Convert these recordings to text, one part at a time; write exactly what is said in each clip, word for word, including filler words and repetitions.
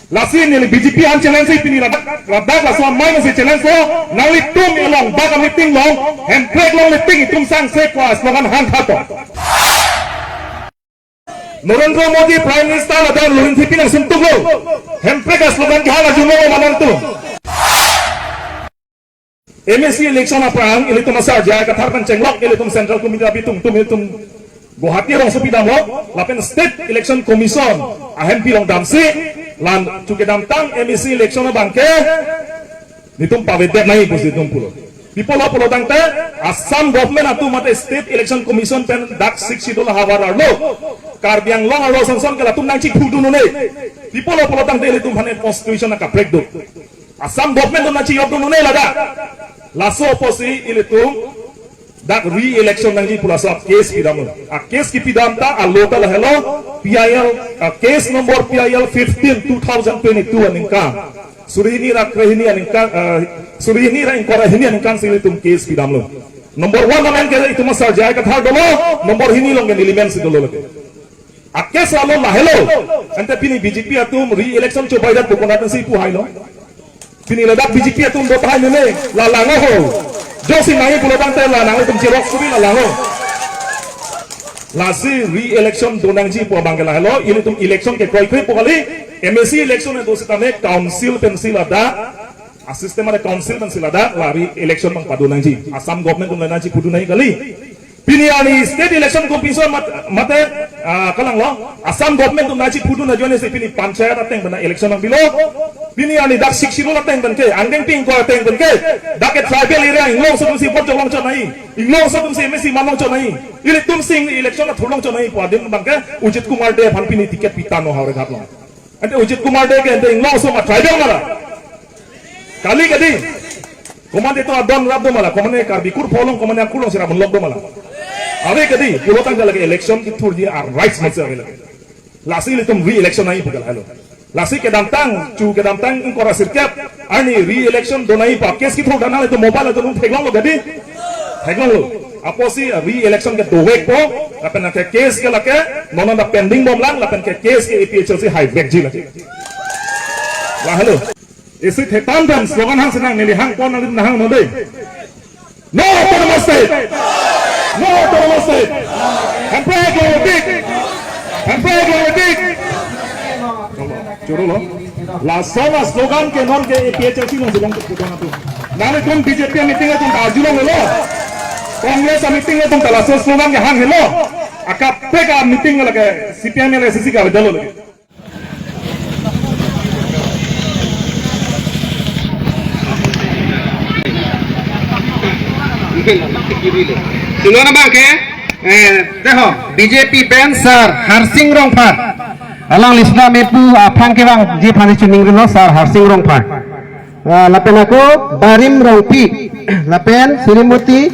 Lasi neli B J P aphan challenge si pini ladak, ladak laso amei si challenge lo, nanglitum along bak a-meeting along, Hemprek longle tik itum sangse pu slogan hang tha to. Narendra Modi Prime Minister ladak Lurinthepi nang sumtuk lo. Hemprek a-slogan kehang ajuno lo ma nangtum. M A C election aphrang ilitum asar J I Kathar pen chenglok ilitum Central Committee abitung tum ilitum Guwahati rongsopi damlo, lapen State Election Commission ahemphi along damsi, la-an chu kedamtang M A C election abangke netum pavedet nangji pusi netum pulo. Pi apotlo pulo tangte, Assam government atum mate State Election Commission pen dak Sixth Schedule ahavar arlo Karbi Anglong arlo asonson ke latum nangchipudun un-e. Pi apotlo pulo tangte ilitum aphan constitution akaprek do. Assam government atum nangchiyokdun un-e ladak. Laso apotsi ilitum dak re-election nangji pu laso case pidamlo. A-case kipidam ta alo ta lahelo, P I L, a-case number P I L fifteen two thousand twenty-two aningkan. Suri hini ra krehini aningkan, eh, suri hini ra ingkoi ra hini aningkan si ilitum case pidamlo. Number one amen ke itum asar J I Kathar dolo, number hini along ke neli men si dolo lake. A-case alo lahelo. Ante pini B J P atum re-election chobaidat pu konat si pu hailo. Pini ladak B J P atum do tahai meme, la langho ho. Joksi nangji pulo tangte la nangtum cherok suri la langho. Lasi re-election do nangji pu abangke lahelo, ilitum election ke kroikre pu kali, M A C election do setame council pensi ladak, a-system ada council pensi ladak, la re-election abang pado nangji. Assam government atum la nangchipudun nangji kali. Pini arni State Election Commission mat-, mate, ah, kalanglo, Assam government atum nangchipudun ajoine si pini panchayat ateng pen election nangpilo. Pini arni dak Sixth Schedule ateng pen ke, angdeng ping ko ateng pen ke, dak ke tribal area inglong aso atumsi vote jok long chot nangji, inglong aso atumsi M A C man long chot nangji, ilitum si election athur long chot nangji pu adim abangke Ajit Kumar Dey aphan pini ticket pitano Howraghat along. Ante Ajit Kumar Dey ke ante inglong aso ma tribal ma la. Kali kadi. Komat eto adon rap do ma la, komat Karbi kurpho along, komat akur alongsi rap lok do ma la. Ave kadi, pulo tangte lake election kethurji a-rights masi ave lake. Lasi ilitum re-election nangji pu ke lahelo. Lasi kedamtang, chu kedamtang ingkoi ra sirkep, arni re-election do nangji pu case kethur dana ilitum mobile atum theklonglo kadi. Theklonglo. Apotsi re-election ke dovekpo, lapen ke case ke lake, non anta pending bomlang, lapen ke case ke A P H L C haivekji lake. Lahelo. Isi thetan dan slogan hang senang neli hang pon nangli nang hang non dei. No autonomous state. No autonomous state. Hemprek longle tik. Hemprek longle tik. Choro lo. Lason a-slogan ke non ke A P H L C alongsi long kedo nangtum. Nanglitum B J P meeting atum ta arjulong lo. Congress meeting atum ta laso slogan ke hang helo. Akaprek a-meeting lake C P I M le C C ka bedalo lake. Sino na bang ke, eh, deho, B J P pen Sar Harsing Rongphar. Alangli sna mepu aphan kevangji aphan chining rino Sar Harsing Rongphar. Ah, lapen ako Barim Rongpi, lapen Srimoti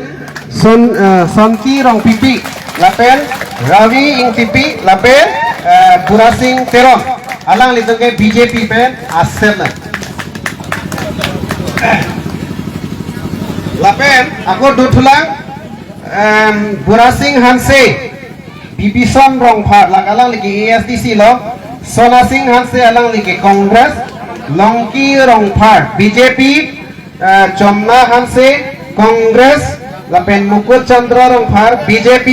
Son, ah, Sonti Rongpipi, lapen Ravi Ingtipi, lapen, ah, Burasing Teron. Alanglitum ke B J P pen asem na. Lapen ako dothulang, em, Burasing Hanse, Bibison Rongphar, lake alangli ke A S D C lo, Sonasing Hanse alangli ke Congress, Longki Rongphar, B J P, eh, Chomna Hanse, Congress, lapen Mukut Chandra Rongphar, B J P,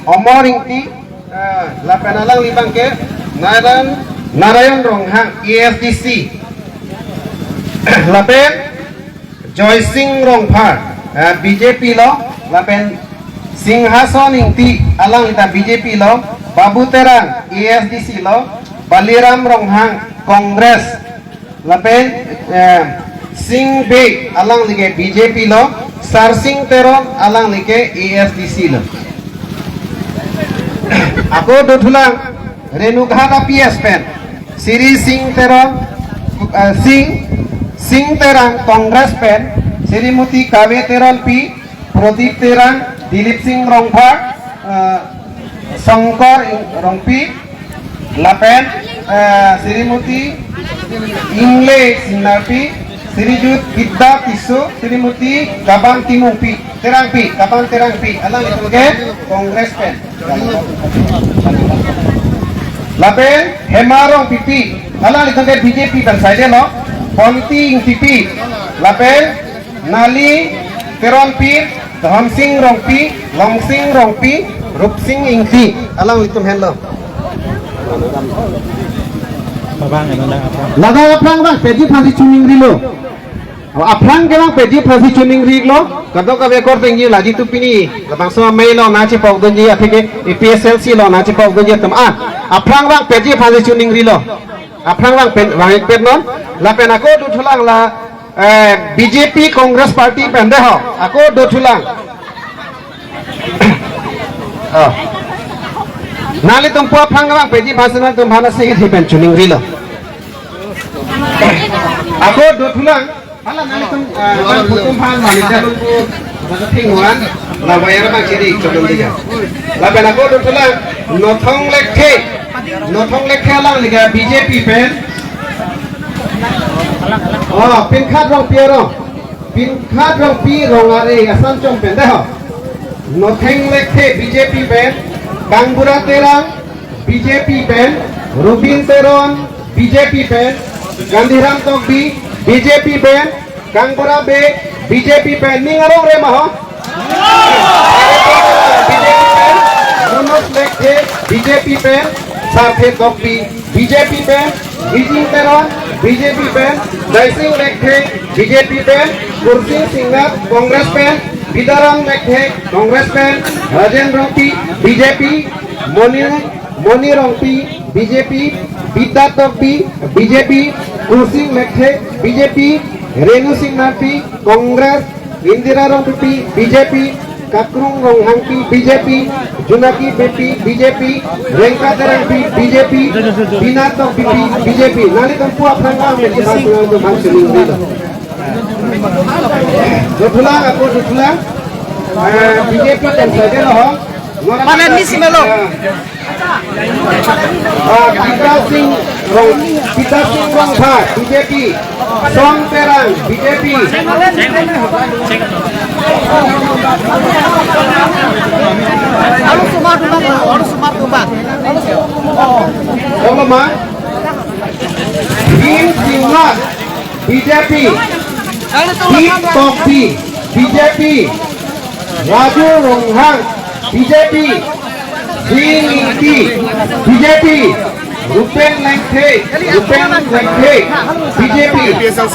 Omor Ingti, eh, lapen alangli bang ke Narayan, Narayan Ronghang, A S D C, lapen Joysing Rongphar, eh, B J P lo, lapen Singhason Ingti alangli ta B J P lo, Babu Terang A S D C lo, Baliram Ronghang Congress, lapen, eh, Sing Bey alangli ke B J P lo, Sarsing Teron alangli ke A S D C lo. Ako dothulang Renughat a-P S pen, Sri Sing Teron, eh, Sing, Sing Terang Congress pen, Srimoti Kave Teronpi, Prodip Terang, Dilip Sing Rongphar, eh, Songkor Ing-, Rongpi, lapen, eh, Srimoti Ingle Singnarpi, Srijut Bidya Tisso, Srimoti Kabang Timungpi, Terangpi, Kabang Terangpi, alanglitum ke Congress pen. Lapen Hema Rongpipi, Alanglitum ke B J P pen saidelo, Ponti Ingtipi, lapen Nali Teronpi, Dhonsing Rongpi, Longsing Rongpi, Rupsing Ingti. Alanglitum henlo. Ladak aphrang abang P G P aphansi choningrilo. O, aphrang ke abang P G P aphansi choningrilo, kadokave akorte nangji laji tu pini, labangso amei lo nangchepokdunji, atheke A P H L C lo nangchepokdunji atum. Ah, aphrang abang P G P aphansi choningrilo. Aphrang abang pen, vang-ikpet non, lapen ako dothulang la, eh, B J P Congress Party pen deho, ako dothulang. Oh. Nanglitum pu aphrang abang P G P aphansi nangtum aphansi pen choningrilo. Ako dothulang, hala nanglitum, eh, bang putum aphan malik jalun pu, masa thingwan, la wayar bang chiri, cholun dia. Lapen ako dothulang, Nothong Lekthe, Nothong Lekthe alangli ke B J P pen. Oh, Pinkhat Rongpi arong, Pinkhat Rongpi Rongare Asanchong pen deho. Nothong Lekthe B J P pen, Kangbura Terang, B J P pen, Rubin Teron, B J P pen, Gandhiram Tokbi, B J P pen, Kangbura Bey, B J P pen, ning arong re ma ho? B J P pen, Manoj Lekthe, B J P pen, Sarthe Tokbi, B J P pen, Bijing Teron, B J P pen, Daising Lekthe, B J P pen, Kursing Singnath, Congress pen, Bidaram Lekthe, Congress pen, Rajen Rongpi, B J P, Moni, Moni Rongpi, B J P, Bidya Tokbi, B J P, Kursing Lekthe, B J P, Renu Singnath, Congress, Indira Rongpipi, B J P, Kakrung Ronghangpi, B J P, Junaki Beypi, B J P, Rengka Terangpi, B J P, Bina Tokbipi, B J P. Nanglitum pu aphrang abang P G P aphansi nangtum aphan choningrilo. Dothulang, ako dothulang. Eh, B J P pen saidelo ho. Panen ni si melo. Ah, Pita Sing Rong, Pita Sing Rongphar, B J P. Song Terang, B J P. Alo sumar tumbang, alo sumar tumbang. Alo sumar. Alo ma? Bhim Singnath, B J P. Kim Tokbi, B J P. Raju Ronghang, B J P. Sing Ingti, B J P. Rupen Lekthe, Rupen Lekthe, B J P.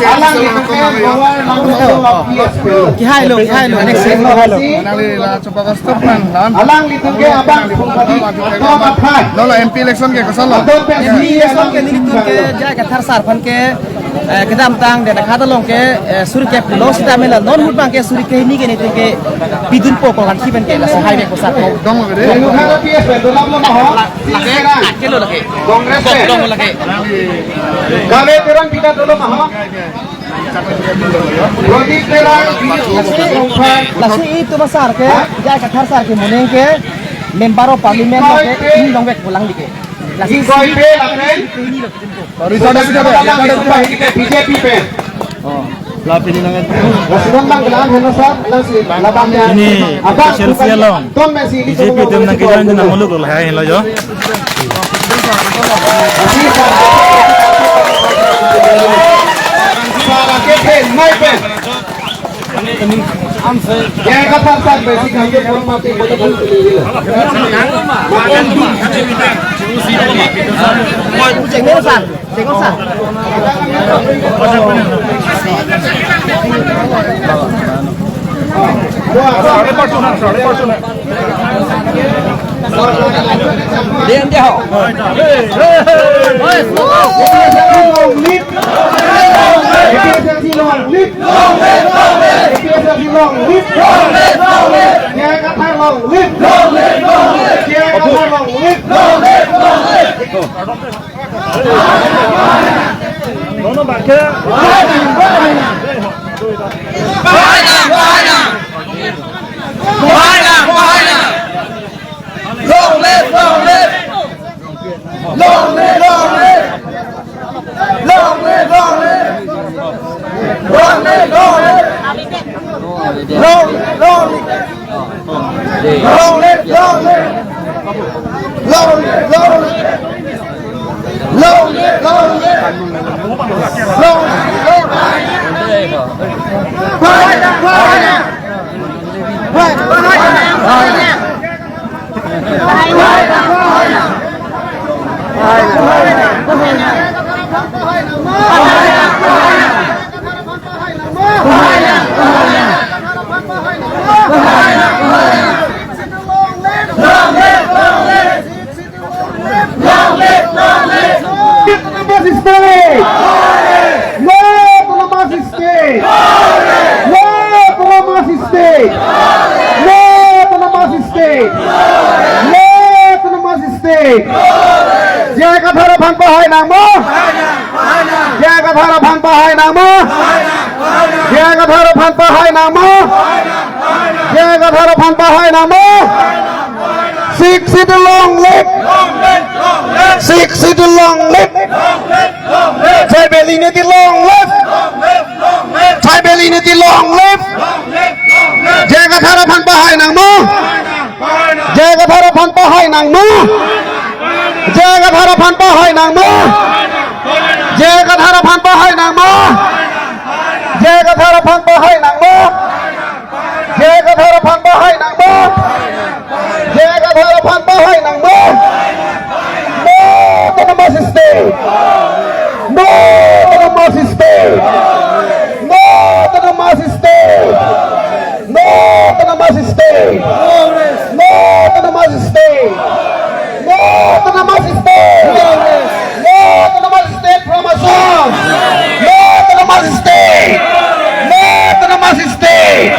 Alanglitum ke Lower Langso P S P. Kihai lo, kihai lo, next. Nangli la coba ke stop man, lan. Alanglitum ke abang Bupati, Tom Aphai. Lo la M P election ke kosonlo? Tom Aphai. M P election ke nelitum ke J I Kathar sir aphan ke, eh, kedamtang de khat along ke, eh, suri ke pulo sita mela non ahut abang ke suri ke hini ke nelitum ke pidunpo ko kan kiben ke la sahai de ko sar ko. Dong lo de. Renu Khara P S pen, dolang lo ma ho? Lake, lake lo lake. Congress pen. Dong lake. Kave Terang kita dolo ma ho? Prodip Terang, Prodip Terang. Lasi itum asar ke, J I Kathar sar ke moning ke, Member of Parliament lo ke, ini dongvek pulang dike. Lasi ingkoi pe lapen? Sorry, sorry, sorry, sorry, sorry. B J P pen. Oh, la pini nang. Lasi non bang kelang heno sar, lasi labang ya. Ini abang H L C bukan along. Ton Messi ini B J P atum nangkejoin nang muluk lo hai lo jo. Long live! A P H L C long live! A P H L C long live! J I Kathar long live! J I Kathar long live! Long live, long live! Long live, long live! Long live, long live! Long live, long live! Long live, long live! Long live, long live! Long live, long live! Long live, long live! Autonomous state! No autonomous state! No autonomous state! No autonomous state! No autonomous state! J I Kathar aphan pahai nangmo? J I Kathar aphan pahai nangmo? J I Kathar aphan pahai nangmo? J I Kathar aphan pahai nangmo? Sixth Schedule long live! Sixth Schedule long live! Tribal unity long live! Tribal unity long live! J I Kathar aphan pahai nangmo? J I Kathar aphan pahai nangmo? J I Kathar aphan pahai nangmo? J I Kathar aphan pahai nangmo? J I Kathar aphan pahai nangmo? J I Kathar aphan pahai nangmo? J I Kathar aphan pahai nangmo? No autonomous state! No autonomous state! No autonomous state! No autonomous state! No autonomous state! No autonomous state! No autonomous state from Assam! No autonomous state! No autonomous state!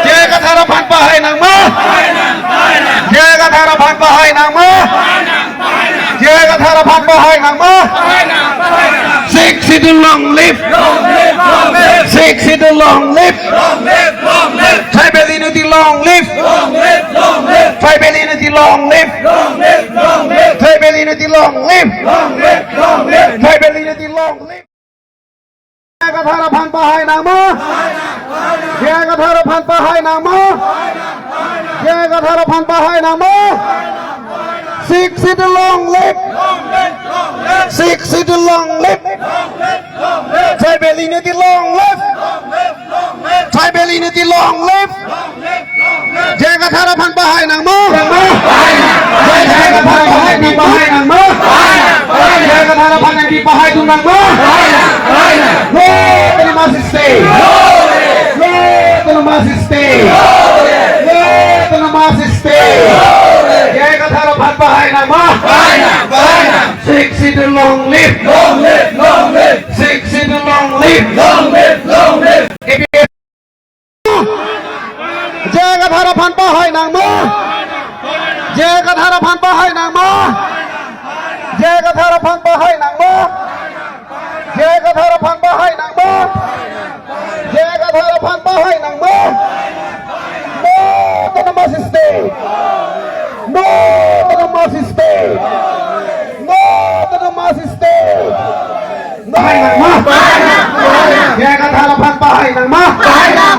J I Kathar aphan pahai nangmo? J I Kathar aphan pahai nangmo? J I Kathar aphan pahai nangmo? Sixth Schedule long live! Sixth Schedule long live! Tribal unity long live! Tribal unity long live! Tribal unity long live! Tribal unity long live! J I Kathar aphan pahai nangmo? J I Kathar aphan pahai nangmo? J I Kathar aphan pahai nangmo? Sixth Schedule long live! Sixth Schedule long live! Tribal unity long live! Tribal unity long live! J I Kathar aphan pahai nangmo? J I Kathar aphan pahai nangmo? J I Kathar aphan pahai nangmo? No autonomous state! No autonomous state! No autonomous state! J I Kathar aphan pahai nangmo? Sixth Schedule long live! Long live! Long live! Sixth Schedule long live! Long live! Long live! J I Kathar aphan pahai nangmo? J I Kathar aphan pahai nangmo? J I Kathar aphan pahai nangmo? J I Kathar aphan pahai nangmo? J I Kathar aphan pahai nangmo? No autonomous state! No autonomous state! No autonomous state! Pahai nangmo? J I Kathar aphan pahai nangmo?